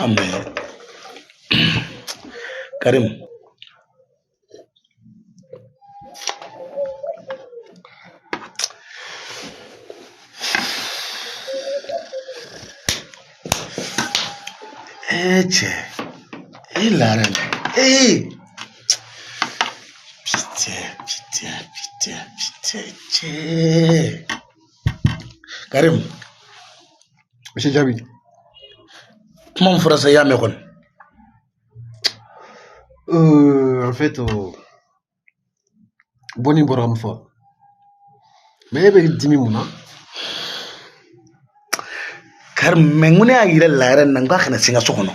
Ah mais Karim. Eh cɛ, e la reine. Eh! Putain, putain, putain, putain, cɛ. Karim. Monsieur Diaby. Kuma min fɔra sa, i y'a mɛn kɔni? En fait, bɔnni bɔra min fɔ. Mais e bɛ dimi mun na? Karim, mais n ko ne y'a yira la yɛrɛ na, n k'a kana se n ka so kɔnɔ.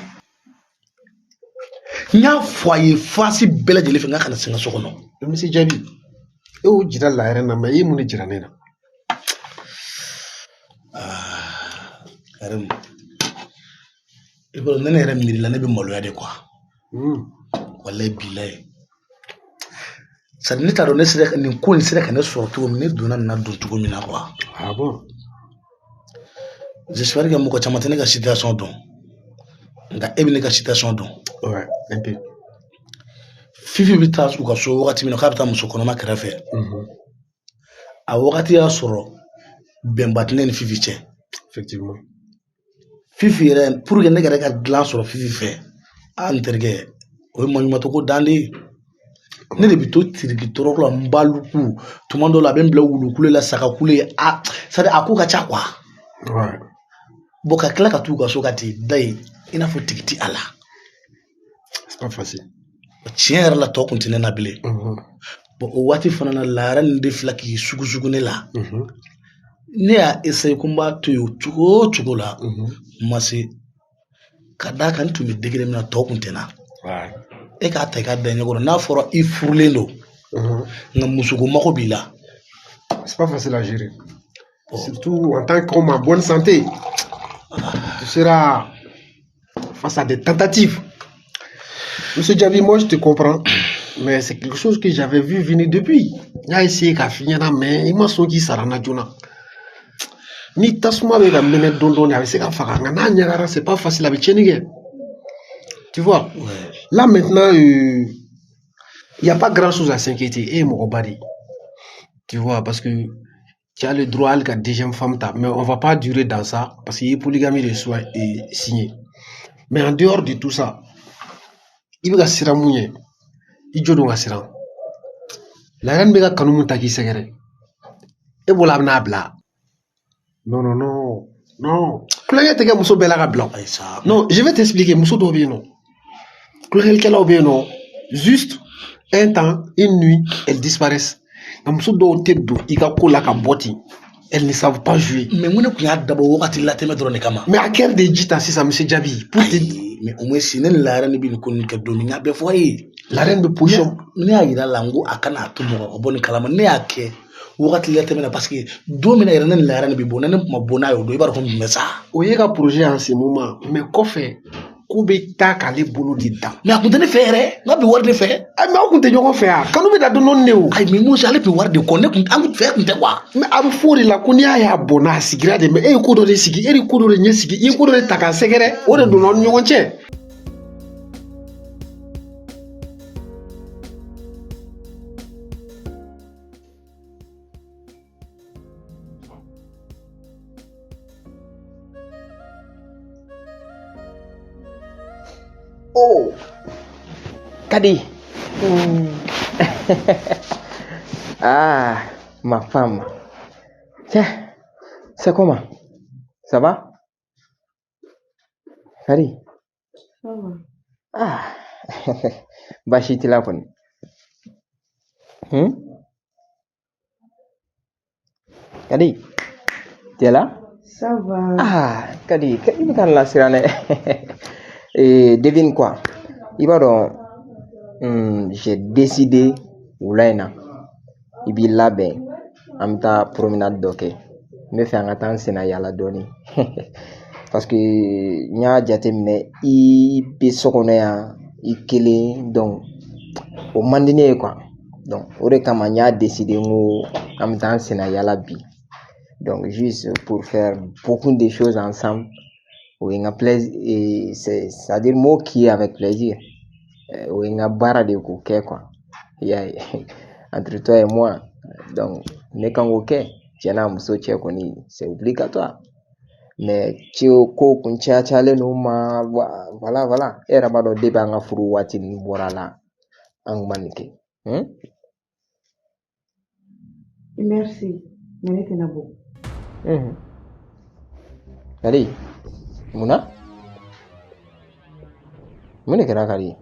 N y'a fɔ a ye fasi bɛɛ lajɛlen fɛ, n k'a kana se n ka so kɔnɔ. Monsieur Diaby, e y'o jira la yɛrɛ na, mais i ye mun de jira ne na? Ah, Karim, i b'a dɔn ne yɛrɛ miiri la, ne bɛ maloya de quoi. Walayi bilayi. C'est-à-dire ne t'a dɔn ne sera nin ko in sera ka ne sɔrɔ cogo min, ne donna nin na don cogo min na quoi. Ah bon? J'espère que mɔgɔ caman tɛ ne ka situation dɔn. Nka e bɛ ne ka situation dɔn. Ouais, un peu. Fifi bɛ taa u ka so wagati min na k'a bɛ taa muso kɔnɔma kɛrɛfɛ. A wagati y'a sɔrɔ bɛnba tɛ ne ni Fifi cɛ. Effectivement. Fifi yɛrɛ, pour que ne yɛrɛ ka dilan sɔrɔ Fifi fɛ, a n terikɛ, o ye maɲumantɔ dan de ye. Ne de bɛ to tiriki tɔɔrɔ la, n baluku tuma dɔw la a bɛ n bila wulukule la, sagakule, a c'est à dire a ko ka ca quoi. Ouais. Bon, ka tila ka t'u ka so ka t'i da yen i n'a fɔ tigi ti a la. C'est pas facile. Tiɲɛ yɛrɛ la, tɔ kun tɛ ne na bilen. Bon, o waati fana na, lahara nin de filɛ k'i sugusugu ne la. Ne y'a essayer ko n b'a to yen o cogo o cogo la, n ma se. Ka d'a kan n tun bɛ degré min na, tɔ kun tɛ n na. E k'a ta i k'a da ɲɛkɔrɔ, n'a fɔra i furulen don, nka musoko mago b'i la. C'est pas facile à gérer. Surtout en tant qu'homme en bonne santé. Tu seras face à des tentatives. Monsieur Diaby, moi je te comprends, mais c'est quelque chose que j'avais vu venir depuis. Il a essayé k'a f'i ɲɛna, mais i ma sɔn k'i sara n na joona. Ni tasuma bɛ ka mɛnɛ dɔɔni dɔɔni, a bɛ se ka faga, nka n'a ɲagara, c'est pas facile, a bɛ tiɲɛni kɛ. Tu vois? Ouais. Là maintenant, il n'y a pas grand chose à s'inquiéter. E ye mɔgɔba de ye. Tu vois, parce que tu as le droit à la deuxième femme, mais on va pas durer dans ça, parce qu'il y a polygamie de soi et signé. Mais en dehors de tout ça, i bɛ ka siran mun ɲɛ, i jo don ka siran. La reine bɛ ka kanu mun ta k'i sɛgɛrɛ, e bolo a bɛna bila? Non, non, non, non. Kulonkɛ tɛ kɛ muso bɛɛ la ka bila. Ayi sa. Non, je vais t'expliquer. Muso dɔw bɛ yen nɔ, kulonkɛkɛlaw bɛ yen nɔ, juste un temps, une nuit, elles disparaissent. Nka muso dɔw tɛ don i ka ko la ka bɔ ten. Elles ne savent pas jouer. Mais n ko ne tun y'a dabɔ wagati latɛmɛ dɔrɔn de kama. Mais a kɛra de ji ta sisan, monsieur Diaby, pour te Ayi, mais au moins si ne ni la reine bɛ nin ko nin kɛ don min, n y'a bɛɛ fɔ a ye. La reine bɛ position. Ne y'a yira la, n ko a kana to mɔgɔ ka bɔ nin kalama. Ne y'a kɛ wagati latɛmɛ na parce que don min na yɛrɛ, ne ni la reine bɛ bɔ, ne tun ma bɔ n'a ye o don, i b'a dɔn ko n tun bɛ sa. O ye ka projet en ce moment, mais kɔfɛ ko bɛ taa k'ale bolo de dan. Mais a kun tɛ ne fɛ yɛrɛ, n k'a bɛ wari de fɛ. Ayi, mais aw kun tɛ ɲɔgɔn fɛ yan, kanu bɛ da dɔɔni dɔɔni de o. Ayi, mais mun ale tun bɛ wari de kɔ, ne kun an kun fɛ kun tɛ quoi. Mais a bɛ fɔ o de la ko n'i y'a ye a bɔnna, a sigira de, mais e ye ko dɔ de sigi, e de ko dɔ de ɲɛ sigi, i ye ko dɔ de ta k'a sɛgɛrɛ, o de donna aw ni ɲɔgɔn cɛ. Oh, Kadi. Ah, ma femme. Tiens, c'est comment? Ça va? Kadi. Ça va. Ah, baasi t'i la kɔni. Kadi, tu es là? Ça va. Ah, Kadi, i bɛ ka n lasiran dɛ. Et devine quoi? I b'a dɔn, j'ai décidé wula in na, i b'i labɛn, an bɛ taa promenade dɔ kɛ. N bɛ fɛ an ka taa an senna yaala dɔɔni. Parce que n y'a jateminɛ i bɛ so kɔnɔ yan i kelen, donc o man di ne ye quoi. Donc o de kama n y'a décidé n ko an bɛ taa an senna yaala bi. Donc juste pour faire beaucoup de choses ensemble. O ye n ka plaisir, c'est à dire m'o k'i ye avec plaisir. O ye n ka baara de ye k'o kɛ quoi. I y'a ye, entre toi et moi, donc ne kan k'o kɛ cɛ n'a muso cɛ kɔni, c'est obligatoire. Mais ci ko kun caya cayalen don ma, voilà voilà. E yɛrɛ b'a dɔn depuis an ka furu waati ninnu bɔra la, an kun ma nin kɛ. Merci, mais ne tɛna bɔ. Kadi, munna? Mun de kɛra Kadi?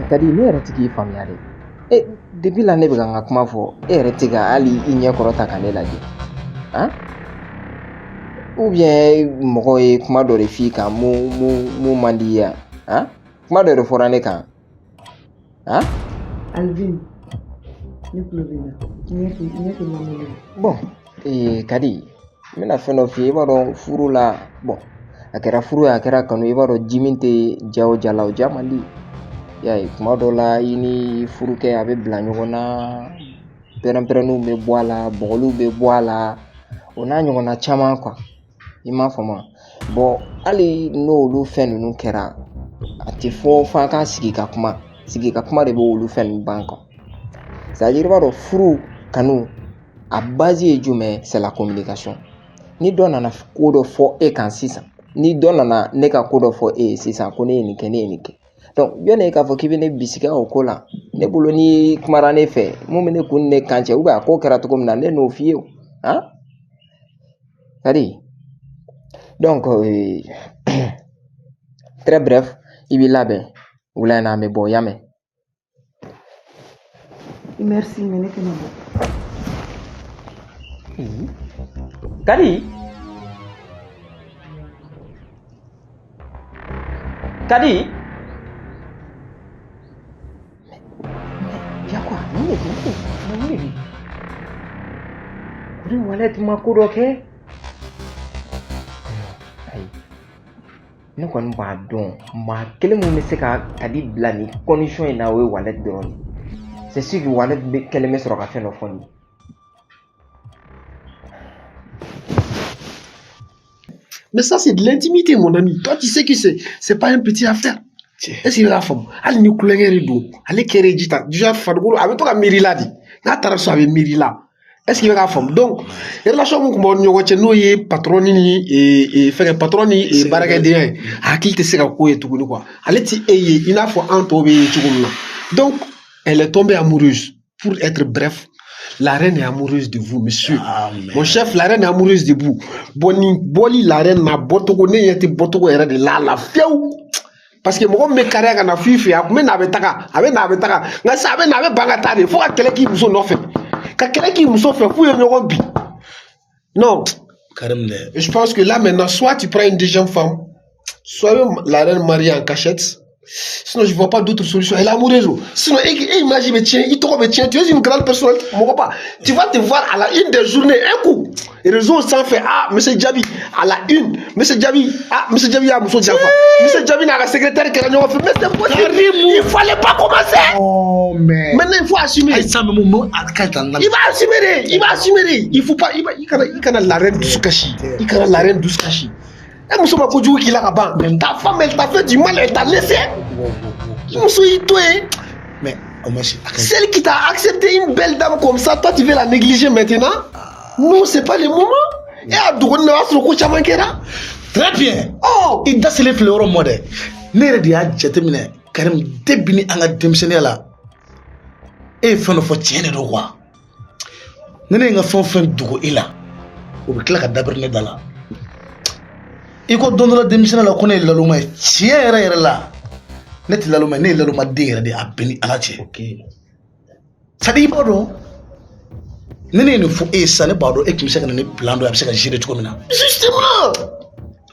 Kadi, ne yɛrɛ ti k'i faamuya dɛ. E, depuis la ne bɛ ka n ka kuma fɔ, e yɛrɛ tɛ ka hali i ɲɛ kɔrɔta ka ne lajɛ. Han? Ou bien mɔgɔ ye kuma dɔ de f'i kan mun man di i ye han? Kuma dɔ de fɔra ne kan. Han? Alvin, ne tulo b'i la. Ɲɛ tɛ lamɛnni. Bon, Kadi, n bɛna fɛn dɔ f'i ye, i b'a dɔn furu la, bon, a kɛra furu ye, a kɛra kanu ye, i b'a dɔn ji min tɛ ja o ja la, o ja man di. I y'a ye, kuma dɔw la i ni furukɛ a bɛ bila ɲɔgɔn na, pɛrɛn-pɛrɛnniw bɛ bɔ a la, bɔgɔliw bɛ bɔ a la, o n'a ɲɔgɔnna caman quoi. I m'a faamu? Bon, hali n'olu fɛn ninnu kɛra, a tɛ fɔ f'an ka sigi ka kuma. Sigi ka kuma de bɛ olu fɛn ninnu ban quoi. C'est à dire i b'a dɔn furu kanu a base ye jumɛn? C'est la communication. Ni dɔ nana ko dɔ fɔ e kan sisan, ni dɔ nana ne ka ko dɔ fɔ e ye sisan ko ne ye nin kɛ, ne ye nin kɛ, donc yanni e k'a fɔ k'i bɛ ne bisigi o ko la, ne bolo n'i kumara ne fɛ, mun bɛ ne kun ni ne kan cɛ, ou bien a ko kɛra cogo min na, ne n'o f'i ye o. Han, Kadi, donc très bref, i b'i labɛn wula in na, an bɛ bɔ, i y'a mɛn? Merci, mais ne tɛna bɔ. Kadi, Kadi, mais y a quoi? Mun de bɛ yen? Mun de bɛ yen? Ko ni Walɛti ma ko dɔ kɛ? Ayi, ne kɔni b'a dɔn maa kelen mun bɛ se ka Kadi bila nin condition in na, o ye Walɛti dɔrɔn de ye. C'est sûr que Walɛti bɛ kɛlen bɛ sɔrɔ ka fɛn dɔ fɔ nin ye. Mais ça, c'est de l'intimité, mon ami. Toi, tu sais que c'est pas un petit affaire. Est-ce qu'il a faamu? Hali ni kulonkɛ de don, ale kɛra ji ta déjà farikolo a bɛ to ka miiri la de, n'a taara so a bɛ miiri la. Est-ce qu'il bɛ k'a faamu? Donc relation mun tun b'aw ni ɲɔgɔn cɛ, n'o ye patron ni fɛngɛ, patron ni baarakɛdenya ye, a hakili tɛ se ka k'o ye tuguni quoi. Ale ti e ye i n'a fɔ an tɔw bɛ ye cogo min na. Donc elle est tombée amoureuse. Pour être bref, la reine est amoureuse de vous, monsieur. Ah, mon chef, la reine est amoureuse de vous. Bon, ni bɔli la reine na bɔcogo, ne ɲɛ tɛ bɔcogo yɛrɛ de la la fiyewu. Parce que mɔgɔ min bɛ kariya ka na f'i fɛ yen, a kun bɛ na a bɛ taga, a bɛ na a bɛ taga, nka sisan a bɛ na a bɛ ban ka taa de, fo ka kɛlɛ k'i muso nɔfɛ, ka kɛlɛ k'i muso fɛ f'u ye ɲɔgɔn bin. Non. Karim dɛ. Je pense que là maintenant, soit tu prends une deuxième femme, soit même la reine mariée en cachette. Sinon, je ne vois pas d'autre solution. Elle est amoureuse. Sinon, imagine, mais tiens, il te remet, tiens, tu es une grande personne, mon papa. Tu vas te voir à la une des journées, un coup. Et réseau sans fait, ah, monsieur Djabi, à la une, monsieur Djabi, ah, monsieur Djabi, ah, monsieur Djafa. Monsieur Djabi n'a la secrétaire qui a fait, mais c'est possible. Il ne fallait pas commencer. Oh, mais. Maintenant, il faut assumer. Ayi, sa, mais mun a ka ɲi tan. Il va assumer, il va assumer. Il faut pas, il va, il kana la reine dusukasi. Il kana la reine dusukasi. E muso ma kojugu k'i la ka ban. Ta femme, elle t'a fait du mal, elle t'a laissé. Muso y'i to yen. Mais o ma si a ka ɲi. Celle qui t'a accepté, une belle dame comme ça, toi tu veux la négliger maintenant? Non, c'est pas le moment. E y'a dogo ne, o y'a sɔrɔ ko caman kɛra. Très bien. Oh! I da selen filɛ yɔrɔ mɔ dɛ, ne yɛrɛ de y'a jateminɛ Karim, depuis ni an ka denmisɛnninya la, e ye fɛn dɔ fɔ, tiɲɛ de don quoi. Ni ne ye n ka fɛn o fɛn dogo e la, o bɛ tila ka dabiri ne da la. I ko don dɔ la denmisɛnninya la ko ne ye laloma ye, tiɲɛ yɛrɛ yɛrɛ la, ne tɛ laloma ye, ne ye laloma den yɛrɛ de ye, a bɛɛ ni Ala cɛ. C'est à dire i b'a dɔn, ni ne ye nin fɔ e ye sisan, ne b'a dɔn e tun bɛ se ka na ni plan dɔ ye, a bɛ se ka gérer cogo min na. Justement!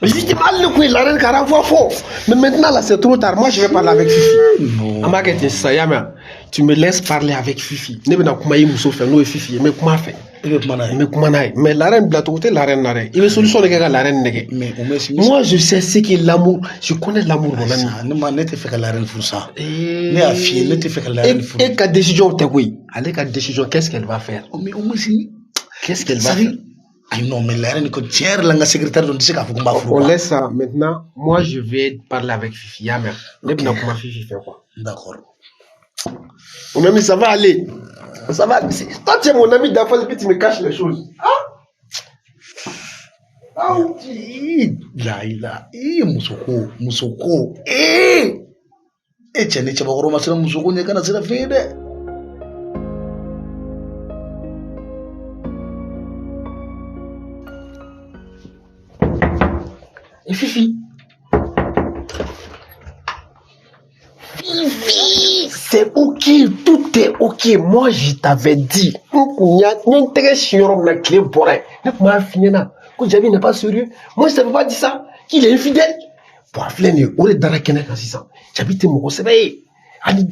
Justement, hali ne kun ye la reine ka renvoi fɔ. Mais maintenant là, c'est trop tard. Moi, je vais parler avec Fifi. Non. An b'a kɛ ten sisan, i y'a mɛn? Tu me laisses parler avec Fifi. Ne bɛna kuma i muso fɛ, n'o ye Fifi ye, n bɛ kuma a fɛ. E bɛ kuma n'a N ye. bɛ kuma n'a ye. Mais la reine bilacogo tɛ la reine na dɛ. I bɛ solution de kɛ ka la reine nɛgɛ. Mais o ma si. Moi, je sais ce qu'est l'amour. Je connais l'amour, mon ami. Ne ma, ne tɛ fɛ ka la reine furu sa. Ne y'a f'i ye, ne tɛ fɛ ka la reine furu. E ka décision tɛ koyi. Ale ka décision, qu'est-ce qu'elle va faire? Mais o ma si. Qu'est-ce qu'elle va C'est-à-dire, faire? Ayi, non, mais la reine ko tiɲɛ yɛrɛ la, n ka secrétaire don, n tɛ se k'a fɔ ko n b'a furu On quoi. laisse ça. Maintenant, moi, je vais parler avec Fifi. Ya mère. Ne bɛna kuma Fifi fɛ quoi. D'accord. Mon ami, ça va aller. Ça va. Toi, tu es mon ami d'enfance et puis tu me caches les choses. Ah! Ah, Ii, la ila, ii, muso ko, muso ko, ee e cɛ, ni cɛbakɔrɔ ma siran muso ko ɲɛ, kana siran fɛn ye dɛ. Et Fifi. Fifi, c'est ok, tout est ok. Moi, je t'avais dit. N ye n tɛgɛ sin yɔrɔ min na tile bɔra yen. Ne tun b'a f'i ɲɛna ko Jabi n'est pas sérieux. Moi, je t'avais pas dit ça. Qu'il est infidèle. Bon, a filɛ nin ye, o de dara kɛnɛ kan sisan. Jabi tɛ mɔgɔ sɛbɛ ye. Ani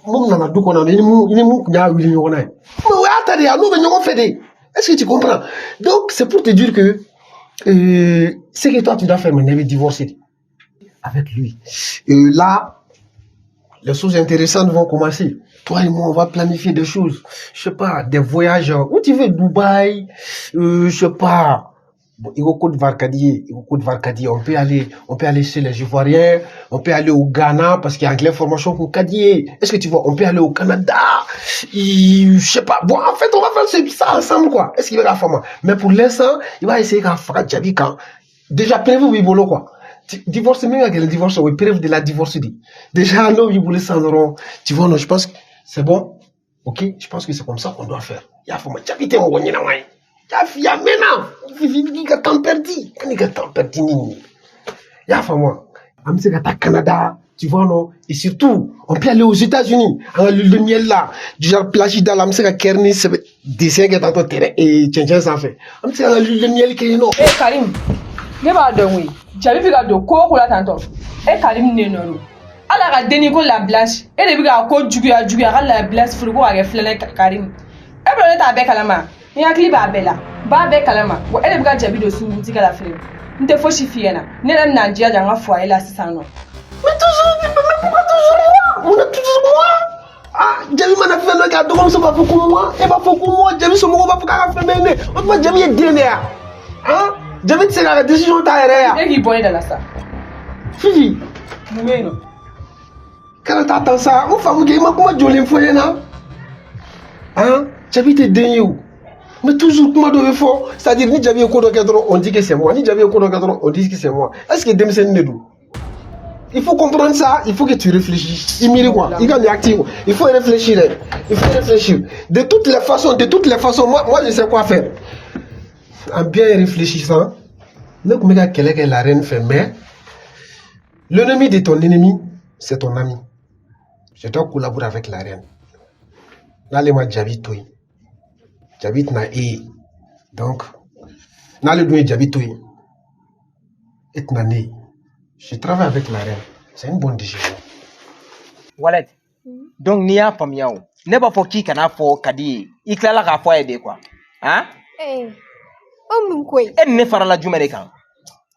mun nana du kɔnɔ, i ni mun tun y'a wuli ɲɔgɔn na ye. Mais o y'a ta de ye, a n'o bɛ ɲɔgɔn fɛ de. Est-ce que tu comprends? Donc, c'est pour te dire que ce que toi tu dois faire maintenant, il divorcer avec lui. Et là, les choses intéressantes vont commencer. Toi et moi, on va planifier des choses. Je sais pas, des voyages. Où tu veux, Dubaï, je sais pas. Bon, il Côte d'Ivoire, Côte d'Ivoire, on peut aller chez les Ivoiriens, on peut aller au Ghana parce qu'il y a anglais formation pour Kadié. Est-ce que tu vois, on peut aller au Canada, je sais pas. Bon, en fait, on va faire ça ensemble, quoi. Est-ce qu'il va la former? Mais pour l'instant, il va essayer qu'à faire Djabi quand. Déjà, prévu, oui, bolo, quoi. Divorce, même avec le divorce, oui, preuve de la divorce. Déjà, non, il voulait s'en Tu vois, non, je pense que c'est bon. Ok, je pense que c'est comme ça qu'on doit faire. Il y a Djabi, t'es mon ya mena Fifi ka temps perdu kani ka temps perdu nini ya faamu an bɛ se ka taa Canada, tu vois, non? Et surtout, on peut aller aux États-Unis, an ka lune de miel la, du genre plage da la, an bɛ se ka kɛri ni sɛbɛ dessin kɛ tantɔ terrain ee cɛncɛn sanfɛ, an bɛ se ka lune de miel kɛ yen nɔ. E Karim, ne b'a dɔn koyi, Jabi bɛ ka don ko o ko la tantɔ, e Karim ne nɔ don. Hali a ka denni ko la Blanche, e de bɛ k'a ko juguya juguya, a ka la Blanche furu ko k'a kɛ filanan ye. Karim, e bolo ne t'a bɛɛ kalama, n hakili b'a bɛɛ la, n b'a bɛɛ kalama wa. E de bɛ ka Jabi don sunkurutigɛ la filɛ, n tɛ fosi f'i ɲɛna, ne yɛrɛ bɛna n jilaja n ka foyer la sisan nɔ. Mais toujours, mais pourquoi toujours moi? On a toujours moi. Ah, Jabi mana fɛn dɔ kɛ, a dɔgɔmuso b'a fɔ ko moi, e b'a fɔ ko moi, Jabi somɔgɔw b'a fɔ k'a ka fɛn bɛɛ ye ne. O tuma Jabi ye den de ye wa? Han? Jabi tɛ se k'a ka décision ta yɛrɛ ye wa? E k'i bɔ ne da la sa. Fifi. Mun bɛ yen nɔ? Kana taa tan sa, n faamu kɛ, i ma kuma jɔlen fɔ n ɲɛna. Han? Jabi tɛ den ye o. Mais toujours kuma dɔ bɛ fɔ, c'est-à-dire ni Jabi ye ko dɔ kɛ dɔrɔn, on dit que c'est moi. Ni Jabi ye ko dɔ kɛ dɔrɔn, on dit que c'est moi. Est-ce que denmisɛnnin de don? Il faut comprendre ça, il faut que tu réfléchisses. I miiri quoi, i ka nin acte, il faut réfléchir, hein. Il faut réfléchir. De toutes les façons, de toutes les façons, moi, moi je sais quoi faire. En bien réfléchissant, ne tun bɛ ka kɛlɛ kɛ la reine fɛ, mais l'ennemi de ton ennemi, c'est ton ami. Je dois collaborer avec la reine. N'ale ma Jabi to yen, Jabi tɛna e ye. Donc, n'ale dun ye Jabi to yen, e tɛna ne ye. Je travaille avec la reine. C'est une bonne décision. Wallet. Donc n'i y'a faamuya o, ne b'a fɔ k'i kana fɔ Kadi ye, i tilala k'a fɔ a ye de quoi. Han? Eh, o mun ko ye? E ni ne farala jumɛn de kan?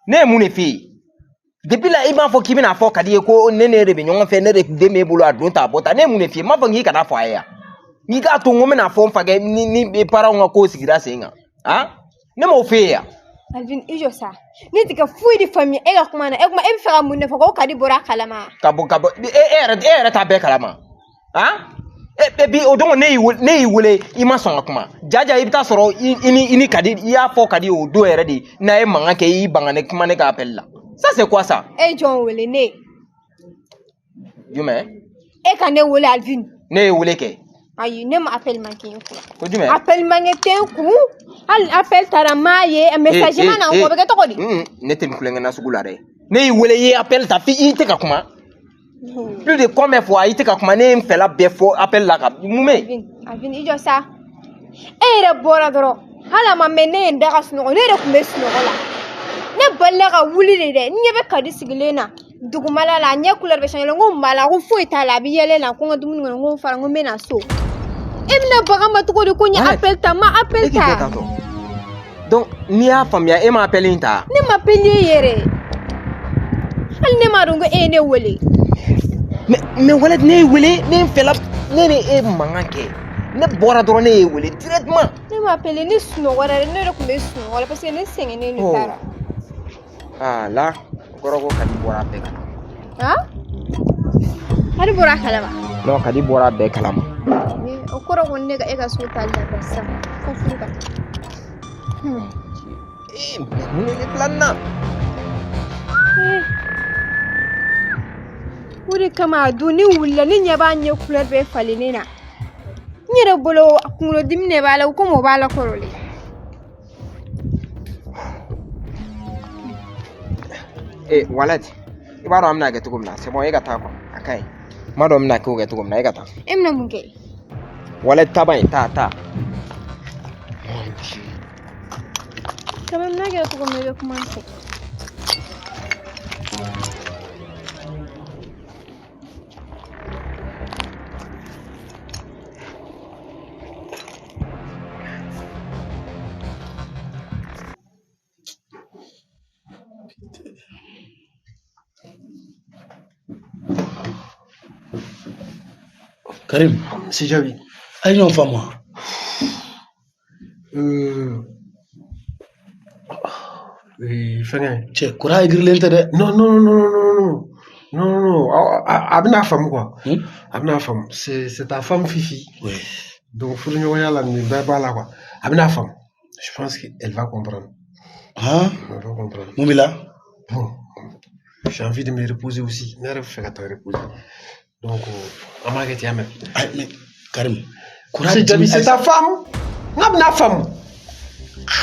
Ne ye mun de f'e ye? Depuis là i b'a fɔ k'i bɛna fɔ Kadi ye ko ne ne de bɛ ɲɔgɔn fɛ, ne de den b'e bolo, a don ta a bɔ ta. Ne ye mun de f'i ye? N m'a fɔ k'i kana fɔ a ye yan. N'i k'a to n ko n bɛna fɔ n fakɛ ni parents ka ko sigira sen kan. Han? Ne m'o f'e ye yan. Alvin, i jɔ sa. Ne tɛ ka foyi de faamuya e ka kuma na. E kuma e bɛ fɛ ka mun de fɔ ko Kadi bɔra a kalama? Ka bɔ e yɛrɛ t'a bɛɛ kalama. Han? E bi o don ne y'i wele, i ma sɔn ka kuma. Jaja, i bɛ taa sɔrɔ i ni Kadi, i y'a fɔ Kadi o don yɛrɛ de n'a ye mankan kɛ, i y'i ban ka ne kuma ne ka appel la. Ça, c'est quoi ça? E ye jɔn wele? Ne? Jumɛn? E ka ne wele, Alvin. Ne ye wele kɛ. Ayi, ne ma appel manqué n kun. Ko jumɛn? Appel manqué tɛ n kun. Hali appel taara n m'a ye, message ma na n kɔ, o bɛ kɛ cogo di? Ne tɛ nin kulonkɛ na sugu la dɛ. Ne y'i wele, i ye appel ta f'i i tɛ ka kuma. Plus de combien fois i tɛ ka kuma, ne ye n fɛla bɛɛ fɔ appel la ka mun bɛ yen? Alvin, Alvin, i jɔ sa. E yɛrɛ bɔra dɔrɔn. Hali a ma mɛn ne ye n da ka sunɔgɔ, ne yɛrɛ tun bɛ sunɔgɔ la. Ne balila ka wuli de dɛ, n ɲɛ bɛ Kadi sigilen na dugumala la, a ɲɛ couleur bɛ changer, n ko mun b'a la, ko foyi t'a la, a bɛ yɛlɛ la, ko n ka dumuni kɔnɔ, n ko n fara, n ko n bɛ na so. E bɛna baga ma cogo di ko n ye appel ta, n ma appel E k'i jɔ ta. tantɔ. Donc n'i y'a faamuya, e ma appel in ta. Ne ma appel ye yɛrɛ. Hali ne m'a dɔn ko e ye ne wele. Mais wala ne y'i wele, ne ye n fɛla, ne ni e mankan kɛ. Ne bɔra dɔrɔn, ne y'e wele directement. Ne ma appelé ne sunɔgɔra dɛ, ne yɛrɛ tun bɛ sunɔgɔ la parce que ne sɛgɛnnen de taara. Ah là, o kɔrɔ ko Kadi bɔra a bɛɛ kalama. Han? Kadi bɔra a kalama? Non, Kadi bɔra a bɛɛ kalama. O kɔrɔ ko ne ka e ka so tali dabila sisan fo furu ka taa. Eh, mais mun de bɛ bila nin na? O de kama a don ne wulila ne ɲɛ b'a ɲɛ couleur bɛɛ falennen na. N yɛrɛ bolo kunkolodimi de b'a la komi o b'a la kɔrɔlen. Eh, Wallet, i b'a dɔn an bɛna kɛ cogo min na, c'est bon, e ka taa quoi, a ka ɲi. N m'a dɔn n bɛna k'o kɛ cogo min na, e ka taa. E bɛna mun kɛ? Wallet, taa ban ye, taa, taa. Mon Dieu. Quand même n'a kɛra cogo min na i bɛ kuma n fɛ. Karim, Monsieur Jabi. A ye ɲɔgɔn faamu wa? Fɛngɛ. Cɛ, kura girilen tɛ dɛ. Non, non, non, non, non, non, non, non, non, a bɛna faamu quoi. A bɛna faamu. C'est ta femme Fifi. Oui. Donc furuɲɔgɔnya la nin bɛɛ b'a la quoi. A bɛna faamu. Je pense qu'elle va comprendre. Han? Elle va comprendre. Mun b'i la? Bon, j'ai envie de me reposer aussi. Ne yɛrɛ bɛ fɛ ka taa reposer. Donc, an b'a kɛ ten, y'a mɛn. Ayi, mais Karim, kura Monsieur Jabi, c'est ta femme. N k'a bɛna faamu.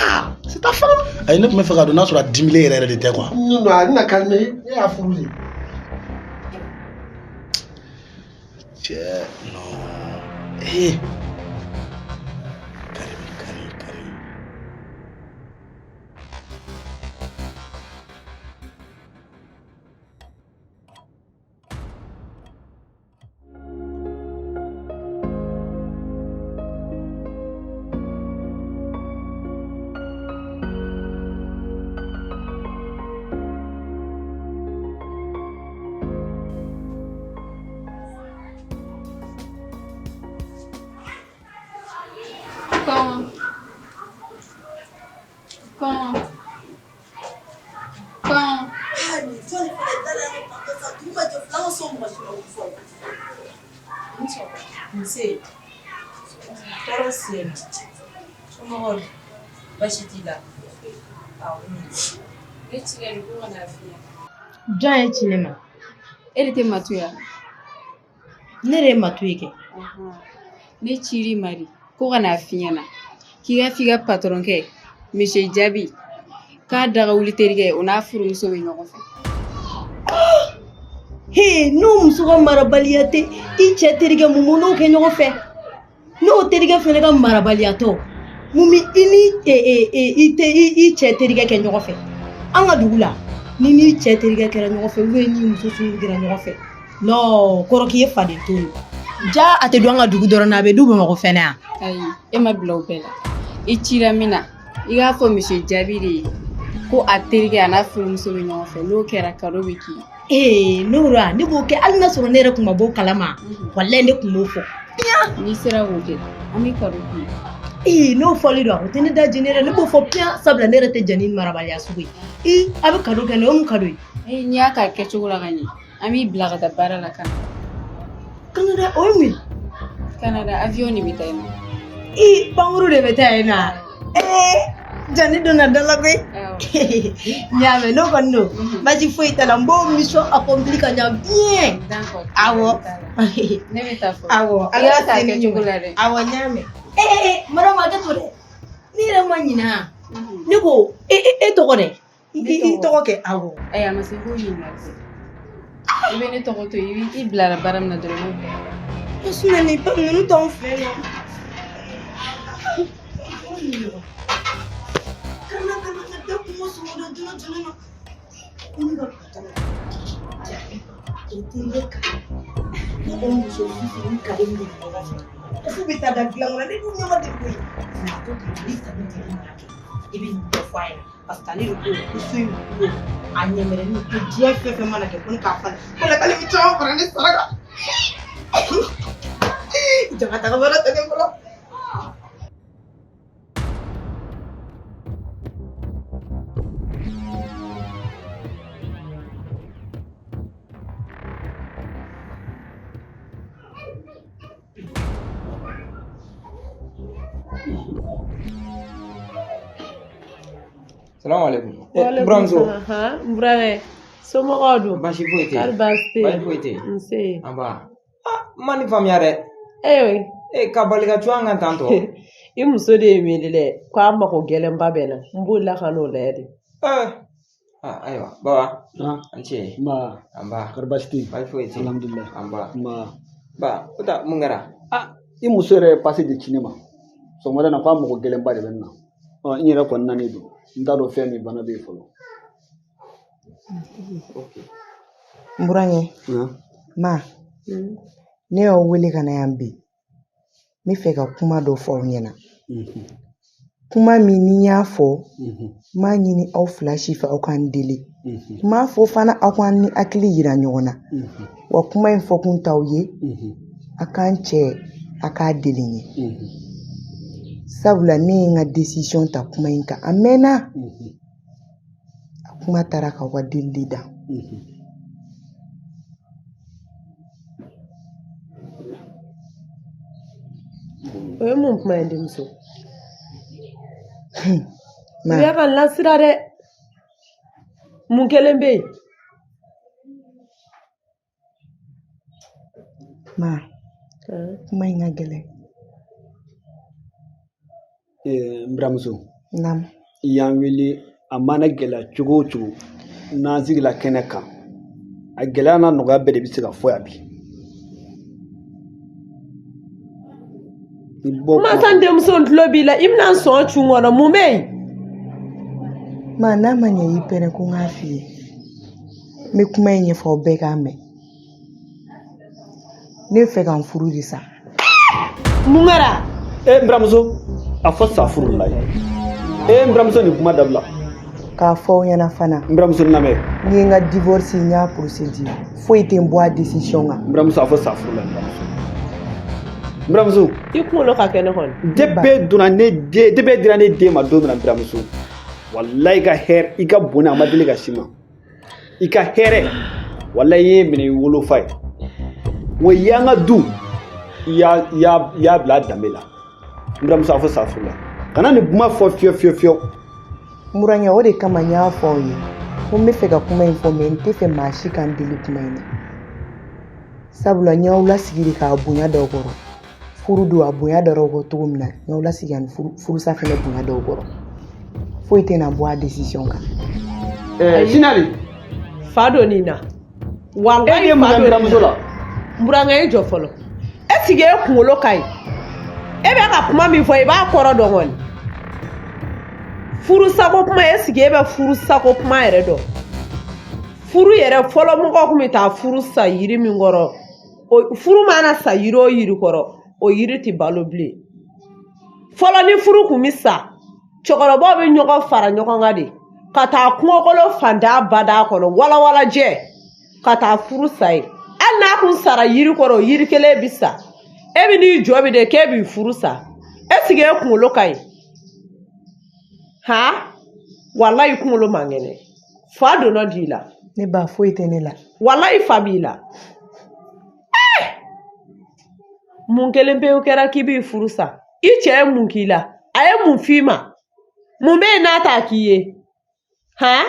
Ah, c'est ta femme. Ayi, ne tun bɛ fɛ k'a dɔn n'a sɔrɔ a dimilen yɛrɛ yɛrɛ de tɛ quoi. Non, non, a bɛna calmer. E y'a furu de. Cɛ, non. Eh. Karim, Karim, Karim. Kɔngɔ. Kɔngɔ. Kɔngɔ. Nse, tɔɔrɔ si yen nɔ, somɔgɔw dun, baasi t'i la? Awɔ. Ne cira de ko ka n'a f'i ɲɛna. Jɔn ye ci ne ma? E de tɛ Matu ye wa? Ne de ye Matu ye kɛ. Ne cir'i ma de ko ka n'a f'i ɲɛna k'i ka f'i ka patɔrɔnkɛ Monsieur Jabi k'a dagawuli terikɛ o n'a furumuso bɛ ɲɔgɔn fɛ. He, n'o muso ka marabaliya tɛ i cɛ terikɛ mun n'o kɛ ɲɔgɔn fɛ, n'o terikɛ fɛnɛ ka marabaliya tɔ mun bɛ i ni i cɛ terikɛ kɛ ɲɔgɔn fɛ. An ka dugu la ni n'i cɛ terikɛ kɛra ɲɔgɔn fɛ ou bien ni muso sugu kɛra ɲɔgɔn fɛ, non, kɔrɔ k'i ye faden to ye. Ja a tɛ don an ka dugu dɔrɔn na, a bɛ du Bamakɔ fɛnɛ yan. Ayi, e ma bila o bɛɛ la. I cira min na, i k'a fɔ Monsieur Jabi de ye ko a terikɛ a n'a furumuso bɛ ɲɔgɔn fɛ, n'o kɛra kado bɛ k'i ye. Ee, n'o la ne b'o kɛ hali n'a sɔrɔ ne yɛrɛ kun ma bɔ o kalama, walayi ne kun b'o fɔ. N'i sera k'o kɛ, an bɛ kado k'i ye. Ee, n'o fɔli don, o tɛ ne da jeni yɛrɛ, ne b'o fɔ piyan, sabula ne yɛrɛ tɛ jɛn ni marabaliya sugu ye. Ee, a bɛ kado kɛ ne, o mun kado ye? Ee, n'i y'a k'a kɛcogo la ka ɲɛ, an b'i bila ka taa baara la Canada. Canada, o ye mun ye? Canada, avion de bɛ taa yen nɔ. Ee, pankuru de bɛ taa yen nɔ wa? Ee, jani donna da la koyi. N y'a mɛn, n'o kɔni don, baasi foyi t'a la, n b'o mission accompli ka ɲa bien. D'accord. Awɔ. Ne bɛ taa fɔlɔ. Awɔ. I y'a k'a kɛcogo la dɛ. Awɔ, n y'a mɛn. Ee, madame, hakɛ to dɛ. Ne yɛrɛ ma ɲinɛ a. Ne ko e tɔgɔ dɛ. I tɔgɔ kɛ, awɔ. Ayi, a ma se k'o ɲininkali kɛ. I bɛ ne tɔgɔ to yen, i bilara baara min na dɔrɔn i b'o kɛ. Sinon nin ninnu t'anw fɛ yan. Kana kana ka da kungo sogo dɔ joona joona na. Ne ka patɔrɔn Jabi, o terikɛ kan ne o muso Fifi ni Karim de bɛ ɲɔgɔn fɛ. Ko f'u bɛ taa da dilan kɔnɔ, ne dun ɲɛ ma deli koyi. Nka a ko tan ni kanu tɛ mana kɛ, i bɛ nin bɛɛ fɔ a ɲɛna parce que ale de ko ko so in ko a ɲɛmɛrɛni ko diɲɛ fɛn fɛn mana kɛ ko ne k'a falen ko la k'ale bɛ caman fara ne sara kan. Jama taga baara tɛ ne bolo. Salamu alaikum. Eh, buramuso. N burankɛ, somɔgɔw dun? Baasi foyi tɛ yen. Kari baasi tɛ yen? Baasi foyi tɛ yen. Nse. Anba. Ah, n ma nin faamuya dɛ. Ee. E ka bali ka cun an kan tan tɔ. I muso de ye n wele dɛ, k'a mago gɛlɛnba bɛ n na. N bolila ka n'o lajɛ de. Eh. Ah, ayiwa, baba. An ce. Nba. Anba. Kari baasi tɛ yen? Baasi foyi tɛ yen. Alhamdulilah. Anba. Nba. Ba, o ta mun kɛra? Ah, i muso yɛrɛ ye pase de ci ne ma. Sɔgɔmada in na k'a mago gɛlɛnba de bɛ n na. Ɔ, n yɛrɛ kɔni nanen don. N t'a dɔn fɛn min bana bɛ yen fɔlɔ. N burankɛ, ma, ne y'aw wele ka na yan bi. N bɛ fɛ ka kuma dɔ fɔ aw ɲɛna. Kuma min ni n y'a fɔ, n m'a ɲini aw fila si fɛ aw ka n deli. N m'a fɔ fana aw ka ni hakili yira ɲɔgɔn na. Wa kuma in fɔkun t'aw ye, a k'an cɛ a k'a deli n ye. Sabula ne ye n ka décision ta kuma in kan a mɛnna. A kuma taara k'aw ka delili dan. O ye mun kuma ye denmuso? I bɛ ka n lasira dɛ. Mun kelen bɛ yen? Ma, kuma in ka gɛlɛn. N buramuso. Naamu. I y'an wele a mana gɛlɛya cogo o cogo n'an sigila kɛnɛ kan a gɛlɛya n'a nɔgɔya bɛɛ de bɛ se ka fɔ yan bi. Kuma san denmuso n tulo b'i la i bɛna n sɔn cun kɔnɔ mun bɛ yen? Ma n'a ma ɲɛ i pɛrɛn ko n k'a f'i ye. N bɛ kuma in ɲɛfɔ aw bɛɛ k'a mɛn. Ne bɛ fɛ ka n furu de sa. Mun kɛra? E n buramuso a fɔ sa furu la ye. E n buramuso nin kuma dabila. K'a fɔ aw ɲɛna fana. N buramuso n lamɛn. N ye n ka divorce n y'a procédure foyi tɛ n bɔ a décision kan. N buramuso a fɔ sa furu la n buramuso. N buramuso. I kunkolo ka kɛnɛ kɔni. Depuis donna ne den depuis dira ne den ma don min na n buramuso. Walayi i ka hɛrɛ i ka bonya a ma deli ka s'i ma. I ka hɛrɛ walayi i ye minɛ i wolofa ye. Wa i y'an ka du i y'a bila a danbe la. N buramuso a fɔ sa furu la. Kana nin kuma fɔ fiyewu fiyewu fiyewu. N burankɛ o de kama n y'a fɔ aw ye ko n bɛ fɛ ka kuma in fɔ mɛ n tɛ fɛ maa si ka n deli kuma in na. Sabula n y'aw lasigi de k'a bonya d'aw kɔrɔ. Furu don a bonya dar'aw kɔ cogo min na n y'aw lasigi ani furusa fɛnɛ bonya d'aw kɔrɔ. Foyi tɛna bɔ a décision kan. Sinali. Fa dɔ nin na. Walayi E de ye mun fa kɛ dɔ nin buramuso la? N burankɛ e jɔ fɔlɔ. E sigi e kunkolo ka ɲi. E bɛ ka kuma min fɔ i b'a kɔrɔ dɔn kɔni. Furusako kuma e sigi e bɛ furusako kuma yɛrɛ dɔn. Furu yɛrɛ fɔlɔ mɔgɔw tun bɛ taa furu sa yiri min kɔrɔ. O furu mana sa yiri o yiri kɔrɔ, o yiri tɛ balo bilen. Fɔlɔ ni furu kun bɛ sa, cɛkɔrɔbaw bɛ ɲɔgɔn fara ɲɔgɔn kan de ka taa kungokolo fantan bada kɔnɔ walawalajɛ ka taa furu sa yen. Hali n'a kun sara yiri kɔrɔ, o yiri kelen bɛ sa. E bɛ n'i jɔ bi de k'e b'i furu sa. E sigi e kunkolo ka ɲi. Han? Walayi kunkolo man kɛnɛ. Fa donna d'i la. Ne ba foyi tɛ ne la. Walayi fa b'i la. Mun kelen pewu kɛra k'i b'i furu sa. I cɛ ye mun k'i la? A ye mun f'i ma? Mun bɛ yen n'a t'a k'i ye? Han?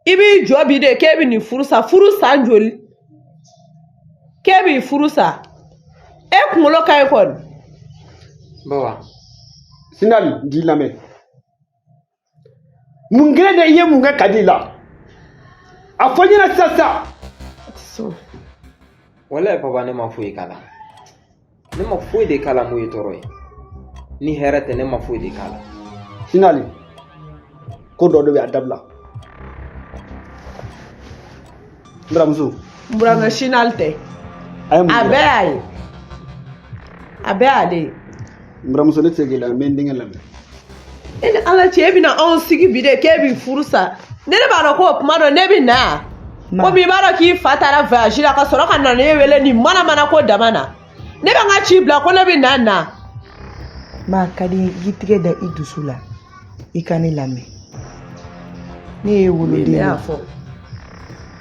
I b'i jɔ bi de k'e bɛ nin furu sa. Furu san joli? K'e b'i furu sa. E kunkolo ka ɲi kɔni. Baba. Sinali n k'i lamɛn. Mun kelen de i ye mun kɛ ka di i la? A fɔ n ɲɛna sisan sisan. Walayi papa ne ma foyi k'a la. Ne ma foyi de k'a la mun ye tɔɔrɔ ye. Ni hɛrɛ tɛ ne ma foyi de k'a la. Sinali ko dɔ de bɛ a dabila. N buramuso. N burankɛ Sinali tɛ. A ye mun A kɛ? bɛɛ y'a ye. A bɛɛ y'ale ye. N buramuso ne tɛ se k'i lamɛn n bɛ n denkɛ lamɛn. E ni Ala cɛ e bɛna anw sigi bi de k'e b'i furu sa. Ne de b'a dɔn k'o kuma dɔn ne bɛ na yan. Komi i b'a dɔn k'i fa taara voyage la ka sɔrɔ ka na ne wele nin mana mana ko dama na. Ne bɛ n ka ci bila ko ne bɛ na na. Ma a ka di n ye i k'i tigɛ da i dusu la i ka ne lamɛn. Ne ye woloden Ne ye. y'a fɔ.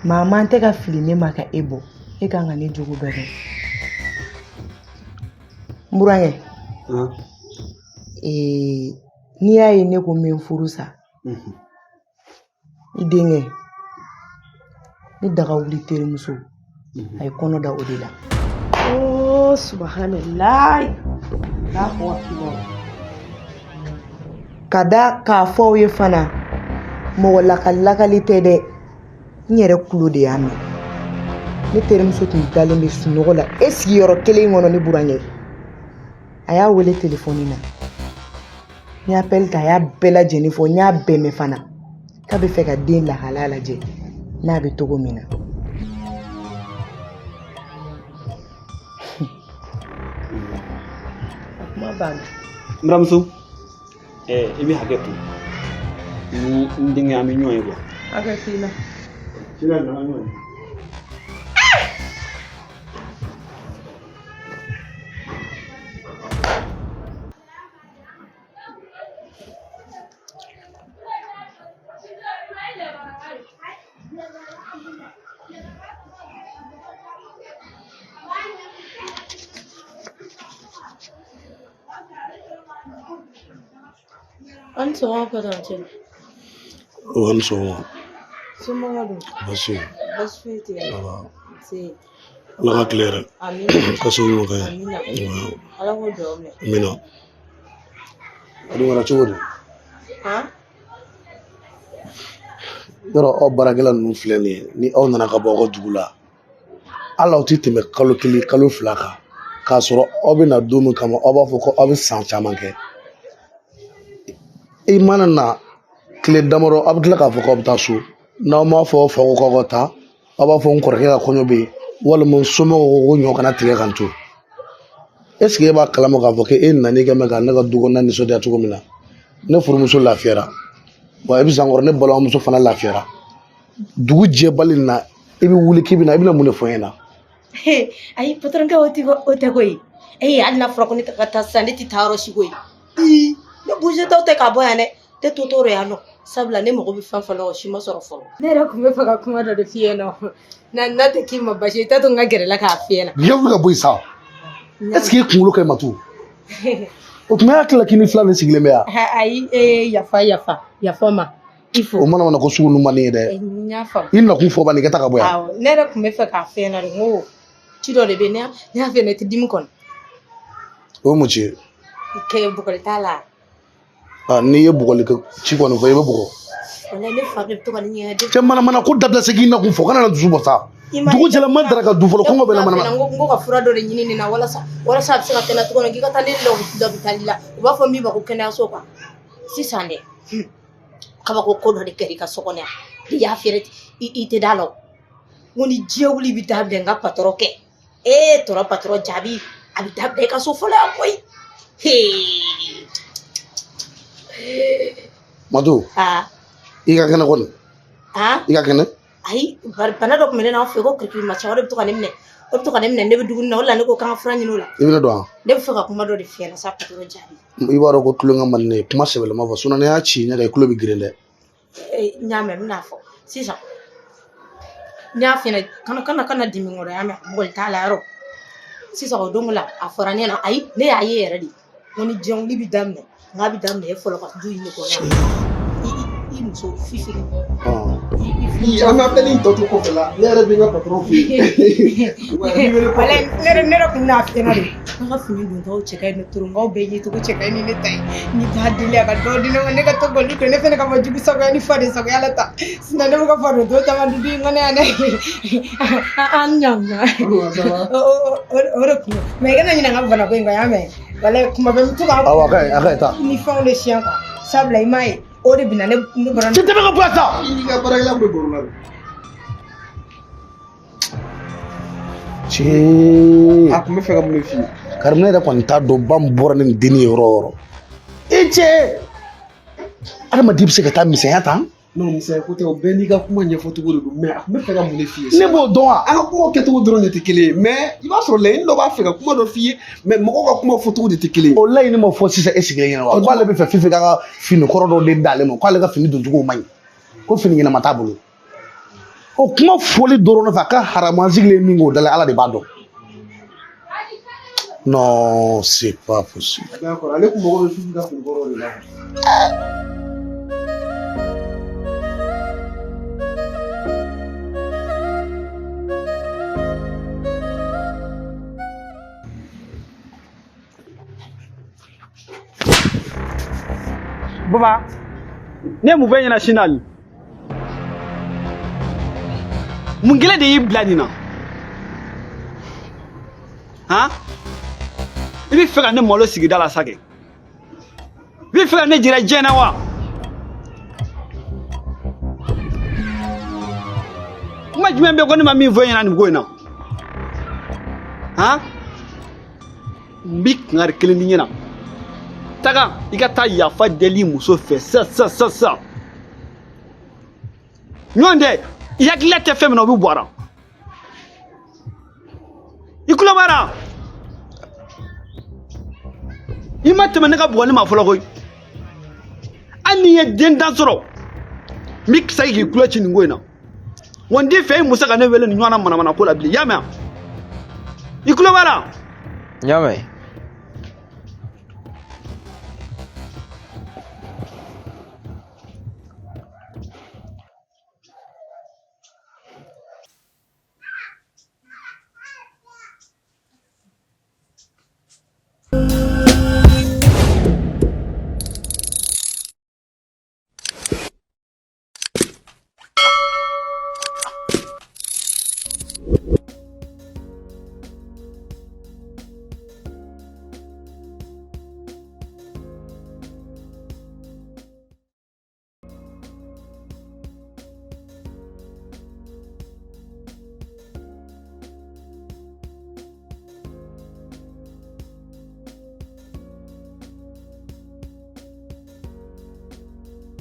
Maa man tɛ ka fili ne ma ka e bɔ. E kan ka ne jogo bɛɛ dɔn. N burankɛ. N'i y'a ye ne ko n bɛ n furu sa. I denkɛ ne daga wuli terimuso a ye kɔnɔ da o de la. Oh, subahanallahi. Allahu akbar. Ka da k'a fɔ aw ye fana mɔgɔ lakali lakali tɛ dɛ n yɛrɛ kulo de y'a mɛn ne terimuso tun dalen bɛ sunɔgɔ la e sigiyɔrɔ kelen in kɔnɔ ne burankɛ a y'a wele telefɔni na n ye appel ta a y'a bɛɛ lajɛlen fɔ n y'a bɛɛ mɛn fana k'a bɛ fɛ ka den lahalaya lajɛ n'a bɛ cogo min na. A kuma banna. N buramuso i bɛ hakɛ to ni n denkɛ an bɛ ɲɔgɔn ye quoi. Hakɛ t'i la. Sini an bɛ ɲɔgɔn ye. An ni sɔgɔma patɔrɔn cɛ. O ni sɔgɔma. Somɔgɔw dun? Baasi tɛ yen. Baasi foyi tɛ yen. Nse. Ala ka tile hɛrɛ. Amina. Ka so ɲuman kɛ. Amina. Ala k'o dugawu minɛ. Amina. A dun kɛra cogo di? Han? Yɔrɔ aw baarakɛla ninnu filɛ nin ye ni aw nana ka bɔ aw ka dugu la hali aw tɛ tɛmɛ kalo kelen kalo fila kan k'a sɔrɔ aw bɛ na don min kama aw b'a fɔ ko aw bɛ san caman kɛ i mana na tile damadɔ aw bɛ tila k'a fɔ k'aw bɛ taa so n'aw m'a fɔ aw fa ko k'aw ka taa aw b'a fɔ n kɔrɔkɛ ka kɔɲɔ bɛ yen walima n somɔgɔw ko ko ɲɔ kana tigɛ ka n to est ce que e b'a kalama k'a fɔ k'e nan'i kɛ mɛ ka ne ka du kɔnɔna nisɔndiya cogo min na ne furumuso lafiyara wa i bɛ san kɔrɔ ne balimamuso fana lafiyara dugu jɛbali na i bɛ wuli k'i bɛ na i bɛna mun de fɔ n ɲɛna. Ayi patɔrɔnkɛ o tɛ o tɛ koyi. Ee hali n'a fɔra ko ne ka taa sisan ne tɛ taa yɔrɔ si koyi. Ii ne bouger tɔ tɛ ka bɔ yan dɛ. Ne to tɔɔrɔ yan nɔ sabula ne mago bɛ fɛn fɛn na o si ma sɔrɔ fɔlɔ. Ne yɛrɛ tun bɛ fɛ ka kuma dɔ de f'i ɲɛna na n'a tɛ k'i ma basi ye i t'a to n ka gɛrɛ la k'a f'i ɲɛna. N'i wuli ka bɔ yen sa est ce que e kunkolo ka ɲi Matu o tuma e hakili la k'i ni filan de sigilen bɛ yan. Ayi ee yafa yafa yafa n ma i fo. O mana mana ko sugu ninnu man di n ye dɛ. N y'a faamu. I nakun fɔ bani i ka taa ka bɔ yan. Awɔ ne yɛrɛ tun bɛ fɛ k'a f'i ɲɛna de n ko ci dɔ de bɛ yen ne y'a f'i ɲɛna i tɛ dimi kɔni. O ye mun ci ye. Kɛ bugɔli t'a la. N'i ye bugɔli kɛ ci kɔni fɔ i bɛ bugɔ. Walayi ne fa de bɛ to ka ne ɲɛgɛn. Cɛ manamana ko dabila se k'i nakun fɔ kana na dusu bɔ sa. Dugu jɛra n ma daraka dun fɔlɔ kɔngɔ bɛ n na manamana. N ko ka fura dɔ de ɲini nin na walasa walasa a bɛ se ka kɛnɛya cogo min na k'i ka taa ne lɔpitali la u b'a fɔ min ma ko kɛnɛyaso quoi sisan dɛ kabako ko dɔ de kɛra i ka so kɔnɔ yan n'i y'a fiyɛ i tɛ da la o n ko ni diɲɛ wuli bɛ dabila n ka patɔrɔn kɛ ee tɔrɔ patɔrɔn jaabi a bɛ dabila i ka so fɔlɔ yan koyi. Matu i ka kɛnɛ kɔni i ka kɛnɛ. Ayi bana dɔ tun bɛ ne n'aw fɛ ko kirikirimasiyɛn o de bɛ to ka ne minɛ o bɛ to ka ne minɛ ne bɛ dumuni na o de la ne ko k'an ka fura ɲini o la. I bɛ ne dɔn wa. Ne bɛ fɛ ka kuma dɔ de f'i ɲɛna sa patɔrɔn jaabi. I b'a dɔn ko tulonkɛ man di ne ye kuma sɛbɛlama fɔ sinon n'i y'a ci ɲɛ kan i tulo bɛ girin dɛ. N y'a mɛn n bɛn'a fɔ sisan n y'a f'i ɲɛna kana kana kana dimi n kɔrɔ y'a mɛn mɔgɔ t'a la yɔrɔ sisan o don la a fɔra ne ɲɛna ayi ne y'a ye yɛrɛ de ko ni diɲɛ wuli bɛ daminɛ n k'a bɛ daminɛ e fɔlɔ ka du in de kɔnɔ yan i muso Fifi. An ka appel in tɔ to kɔfɛ la ne yɛrɛ bɛ n ka patɔrɔn fɛ yen. Walayi ne yɛrɛ tun bɛna f'i ɲɛna de an ka fini dontɔw cɛ ka ɲi ne toronkaw bɛɛ yecogo cɛ ka ɲi ni ne ta ye ni t'a deli a ka dɔ di ne ma ne ka to k'olu don ne fɛnɛ ka bɔ jugu sagoya ni faden sagoya la ta sinon ne bɛ ka faden to caman dun du in kɔnɔ yan dɛ an ɲankuma o de kun mais i kana ɲinɛ n ka bana ko in kɔ y'a mɛn walayi kuma bɛɛ n bɛ to ka awɔ a ka ɲi a ka ɲi taa ni fɛnw de siɲɛ quoi sabula i m'a ye o de bɛna ne bɔra. Cɛ tɛmɛ ka bɔ yan sa. I n'i ka baarakɛla bɛ baro la de. Cee. A tun bɛ fɛ ka mun de f'i ye. Karimu ne yɛrɛ kɔni t'a dɔn ba min bɔra ni nin dennin ye yɔrɔ o yɔrɔ. E cɛ adamaden bɛ se ka taa misɛnya ta. Non misɛnya ko tɛ o bɛɛ n'i ka kuma ɲɛfɔcogo de don mais a tun bɛ fɛ ka mun de f'i ye. Ne b'o dɔn wa. An ka kumaw kɛcogo dɔrɔn de tɛ kelen ye mais i b'a sɔrɔ laɲini dɔ b'a fɛ ka kuma dɔ f'i ye mais mɔgɔw ka kuma fɔcogo de tɛ kelen ye. O laɲini ma fɔ sisan e sigilen ɲɛna wa. K'ale bɛ fɛ Fifi k'a ka fini kɔrɔ dɔ de d'ale ma k'ale ka fini doncogo man ɲi ko fini ɲɛnama t'a bolo. O kuma fɔli dɔrɔn fɛ a ka haramu sigilen min k'o da la Ala de b'a dɔn. Non, c'est pas possible. D'accord, ale kun mago bɛ Fifi ka fini kɔrɔ de la. Baba, ne ye mun fɔ e ɲɛna sini hali? Mun kelen de y'i bila nin na? Han? I bɛ fɛ ka ne malo sigida la sa kɛ? I bɛ fɛ ka ne jira diɲɛ na wa? Kuma jumɛn bɛ yen ko ne ma min fɔ e ɲɛna nin ko in na? Han? N bi kangari kelen d'i ɲɛna. Taga i ka taa yafa deli muso fɛ sisan sisan sisan sisan. Ɲɔgɔn tɛ i hakilila tɛ fɛn min na o bɛ bɔ a la. I tulo b'a la? I ma tɛmɛ ne ka bugɔli ma fɔlɔ koyi. Hali n'i ye den tan sɔrɔ, n bɛ segin k'i tulo ci nin ko in na. Wa n t'i fɛ i muso ka ne wele nin ɲɔgɔnna manamana ko la bilen. I y'a mɛn wa? I tulo b'a la? N y'a mɛn.